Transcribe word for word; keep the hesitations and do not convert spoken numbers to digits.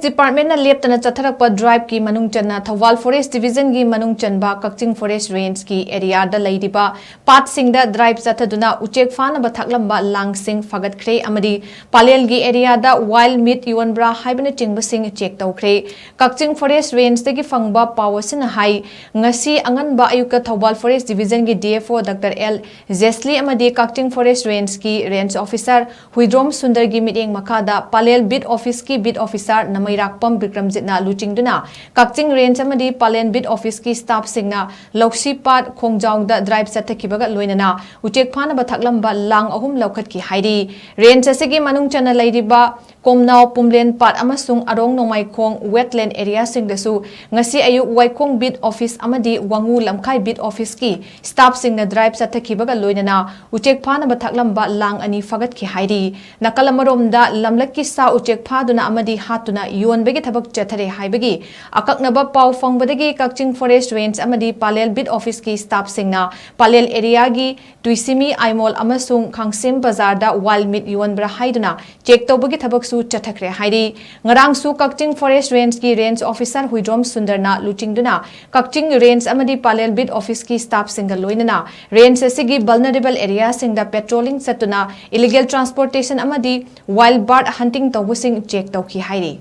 ꯗꯤꯄꯥꯔꯠꯃꯦꯟꯅ ꯂꯦꯞꯇꯅ ꯆꯠꯊꯔꯛꯄ ꯗ꯭ꯔꯥꯏꯚꯀꯤ ꯃꯅꯨꯡ ꯆꯟꯅ ꯊꯧꯕꯥꯜ ꯐꯣꯔꯦꯁ ꯗꯤꯕꯤꯖꯟꯒꯤ ꯃꯅꯨꯡ ꯆꯟꯕ ꯀꯛꯆꯤꯡ ꯐꯣꯔꯦꯁ ꯔꯦꯟꯖꯀꯤ ꯑꯦꯔꯤꯌꯥꯗ ꯂꯩꯔꯤꯕ ꯄꯥꯠꯁꯤꯡꯗ ꯗ꯭ꯔꯥꯏꯚ ꯆꯠꯊꯗꯨꯅ ꯎꯆꯦꯛ ꯐꯥꯅꯕ ꯊꯥꯛꯂꯝꯕ ꯂꯥꯡꯁꯤꯡ ꯐꯥꯒꯠꯈ꯭ꯔꯦ ꯑꯃꯗꯤ ꯄꯥꯂꯦꯜꯒꯤ ꯑꯦꯔꯤꯌꯥꯗ ꯋꯥꯏꯜꯗ ꯃꯤꯠ ꯌꯣꯟꯕ꯭ꯔꯥ ꯍꯥꯏꯕꯅꯆꯤꯡꯕꯁꯤꯡ ꯆꯦꯛ ꯇꯧꯈ꯭ꯔꯦ꯫ ꯀꯛꯆꯤꯡ ꯐꯣꯔꯦꯁ ꯔꯦꯟꯖꯇꯒꯤ ꯐꯪꯕ ꯄꯥꯎ ꯑꯁꯤꯅ ꯍꯥꯏ, ꯉꯁꯤ ꯑꯉꯟꯕ ꯑꯌꯨꯛꯇ ꯊꯧꯕꯥꯜ ꯐꯣꯔꯦꯁ ꯗꯤꯕꯤꯖꯟꯒꯤ D F O doctor L Jesly ꯑꯃꯗꯤ ꯀꯛꯆꯤꯡ ꯐꯣꯔꯦꯁ ꯔꯦꯟꯖꯀꯤ ꯔꯦꯟꯖ ꯑꯣꯐꯤꯁꯥꯔ ꯍꯨꯏꯗ꯭ꯔꯣꯝ ꯁꯨꯟꯗꯔꯒꯤ ꯃꯤꯠꯌꯦꯡ ꯃꯈꯥꯗ ꯄꯥꯂꯦꯜ ꯕꯤꯠ ꯑꯣꯐꯤꯁꯀꯤ ꯕꯤꯠ ꯑꯣꯐꯤꯁꯥꯔ ꯅꯃꯩꯔꯥꯛꯄꯝ ꯕꯤꯀ꯭ꯔꯝꯖꯤꯠꯅ ꯂꯨꯆꯤꯡꯗꯨꯅ ꯀꯛꯆꯤꯡ ꯔꯦꯟꯖ ꯑꯃꯗꯤ ꯄꯥꯂꯦꯜ ꯕꯤꯠ ꯑꯣꯐꯤꯁꯀꯤ ꯁ꯭ꯇꯥꯐꯁꯤꯡꯅ ꯂꯧꯁꯤꯄꯥꯠ ꯈꯣꯡꯖꯥꯎꯗ ꯗ꯭ꯔꯥꯏꯚ ꯆꯠꯊꯈꯤꯕꯒ ꯂꯣꯏꯅꯅ ꯎꯆꯦꯛ ꯐꯥꯅꯕ ꯊꯛꯂꯝꯕ ꯂꯥꯡ ꯑꯍꯨꯝ ꯂꯧꯈꯠꯈꯤ ꯍꯥꯏꯔꯤ꯫ ꯔꯦꯟꯖ ꯑꯁꯤꯒꯤ ꯃꯅꯨꯡ ꯆꯟꯅ ꯂꯩꯔꯤꯕ ꯀꯣꯝꯅꯥꯎ ꯄꯨꯝꯂꯦꯟ ꯄꯥꯠ ꯑꯃꯁꯨꯡ ꯑꯔꯣꯡ ꯅꯣꯡꯃꯥꯏꯈꯣꯡ ꯋꯦꯠꯂꯦꯟ ꯑꯦꯔꯤꯌꯥꯁꯤꯡꯗꯁꯨ ꯉꯁꯤ ꯑꯌꯨꯛ ꯋꯥꯏꯈꯣꯡ ꯕꯤꯠ ꯑꯣꯐꯤꯁ ꯑꯃꯗꯤ ꯋꯥꯉꯨ ꯂꯝꯈꯥꯏ ꯕꯤꯠ ꯑꯣꯐꯤꯁꯀꯤ ꯁ꯭ꯇꯥꯐꯁꯤꯡꯅ ꯗ꯭ꯔꯥꯏꯚ ꯆꯠꯊꯈꯤꯕꯒ ꯂꯣꯏꯅꯅ ꯎꯆꯦꯛ ꯐꯥꯅꯕ ꯊꯛꯂꯝꯕ ꯂꯥꯡ ꯑꯅꯤ ꯐꯥꯒꯠꯈꯤ ꯍꯥꯏꯔꯤ꯫ ꯅꯥꯀꯜ ꯑꯃꯔꯣꯝꯗ ꯂꯝꯂꯛꯀꯤ ꯁꯥ ꯎꯆꯦꯛ ꯐꯥꯗꯨꯅ ꯑꯃꯗꯤ ꯍꯥꯠꯇꯨꯅ ꯌꯣꯟꯕꯒꯤ ꯊꯕꯛ ꯆꯠꯊꯔꯦ ꯍꯥꯏꯕꯒꯤ ꯑꯀꯛꯅꯕ ꯄꯥꯎ ꯐꯪꯕꯗꯒꯤ ꯀꯛꯆꯤꯡ ꯐꯣꯔꯦꯁ ꯔꯦꯟꯖ ꯑꯃꯗꯤ ꯄꯥꯂꯦꯜ ꯕꯤꯠ ꯑꯣꯐꯤꯁꯀꯤ ꯁ꯭ꯇꯥꯐꯁꯤꯡꯅ ꯄꯥꯂꯦꯜ ꯑꯦꯔꯤꯌꯥꯒꯤ ꯇꯨꯏꯁꯤꯃꯤ ꯑꯥꯏꯃꯣꯜ ꯑꯃꯁꯨꯡ ꯈꯥꯡꯁꯦꯝ ꯕꯖꯥꯔꯗ ꯋꯥꯏꯜꯗ ꯃꯤꯠ ꯌꯣꯟꯕ꯭ꯔꯥ ꯍꯥꯏꯗꯨꯅ ꯆꯦꯛ ꯇꯧꯕꯒꯤ ꯊꯕꯛꯁꯨ ꯆꯠꯊꯈ꯭ꯔꯦ ꯍꯥꯏꯔꯤ꯫ ꯉꯔꯥꯡꯁꯨ ꯀꯛꯆꯤꯡ ꯐꯣꯔꯦꯁ ꯔꯦꯟꯖꯀꯤ ꯔꯦꯟꯖ ꯑꯣꯐꯤꯁꯥꯔ ꯍꯨꯏꯗ꯭ꯔꯣꯝ ꯁꯨꯟꯗꯔꯅ ꯂꯨꯆꯤꯡꯗꯨꯅ ꯀꯛꯆꯤꯡ ꯔꯦꯟꯖ ꯑꯃꯗꯤ ꯄꯥꯂꯦꯜ ꯕꯤꯠ ꯑꯣꯐꯤꯁꯀꯤ ꯁ꯭ꯇꯥꯐꯁꯤꯡꯒ ꯂꯣꯏꯅꯅ ꯔꯦꯟꯖ ꯑꯁꯤꯒꯤ ꯚꯜꯅꯔꯦꯕꯜ ꯑꯦꯔꯤꯌꯥꯁꯤꯡꯗ ꯄꯦꯇ꯭ꯔꯣꯂꯤꯡ ꯆꯠꯇꯨꯅ ꯏꯂꯤꯒꯦꯜ ꯇ꯭ꯔꯥꯟꯁꯄꯣꯔꯇꯦꯁꯟ ꯑꯃꯗꯤ ꯋꯥꯏꯜꯗ ꯕꯥꯔꯗ ꯍꯟꯇꯤꯡ ꯇꯧꯕꯁꯤꯡ ꯆꯦꯛ ꯇꯧꯈꯤ ꯍꯥꯏꯔꯤ꯫